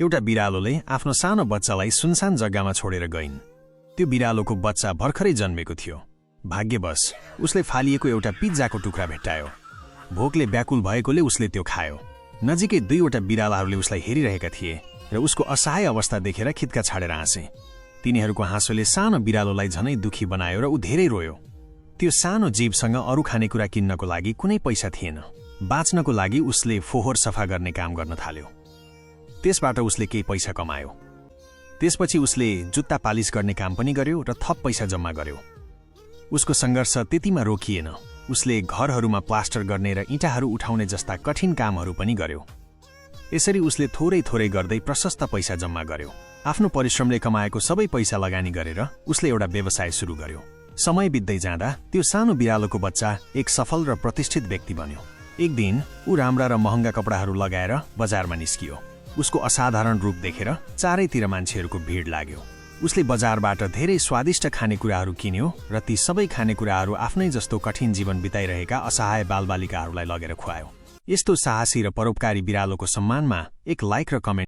एउटा बिरालोले आफ्नो सानो बच्चालाई सुनसान जग्गामा छोडेर गइन्। त्यो बिरालोको बच्चा भर्खरै जन्मेको थियो। भाग्यवश उसले फालिएको एउटा पिज्जाको टुक्रा भेट्टायो। भोकले व्याकुल भएकोले उसले त्यो खायो। नजिकै दुईवटा बिरालाहरूले उसलाई हेरिरहेका थिए र उसको असहाय अवस्था देखेर खित्का छाडेर हाँसे। तिनीहरूको हाँसोले सानो बिरालोलाई झनै दुखी बनायो र ऊ धेरै रोयो। त्यो सानो जीवसँग अरू खानेकुरा किन्नको लागि कुनै पैसा थिएन। बाँच्नको लागि उसले फोहोर सफा गर्ने काम गर्न थाल्यो। त्यसबाट उसले केही पैसा कमायो। त्यसपछि उसले जुत्ता पालिस गर्ने काम पनि गर्यो र थप पैसा जम्मा गर्यो। उसको सङ्घर्ष त्यतिमा रोकिएन। उसले घरहरूमा प्लास्टर गर्ने र इँटाहरू उठाउने जस्ता कठिन कामहरू पनि गर्यो। यसरी उसले थोरै थोरै गर्दै प्रशस्त पैसा जम्मा गर्यो। आफ्नो परिश्रमले कमाएको सबै पैसा लगानी गरेर उसले एउटा व्यवसाय सुरु गर्यो। समय बित्दै जाँदा त्यो सानो बिरालोको बच्चा एक सफल र प्रतिष्ठित व्यक्ति बन्यो। एक दिन ऊ राम्रा र महँगा कपडाहरू लगाएर बजारमा निस्कियो। उसको असाधारण रूप देखेर चारैतिर मान्छेहरूको भिड लाग्यो। उसले बजारबाट धेरै स्वादिष्ट खानेकुराहरू किन्यो र ती सबै खानेकुराहरू आफ्नै जस्तो कठिन जीवन बिताइरहेका असहाय बालबालिकाहरूलाई लगेर खुवायो। यस्तो साहसी र परोपकारी बिरालोको सम्मानमा एक लाइक र कमेन्ट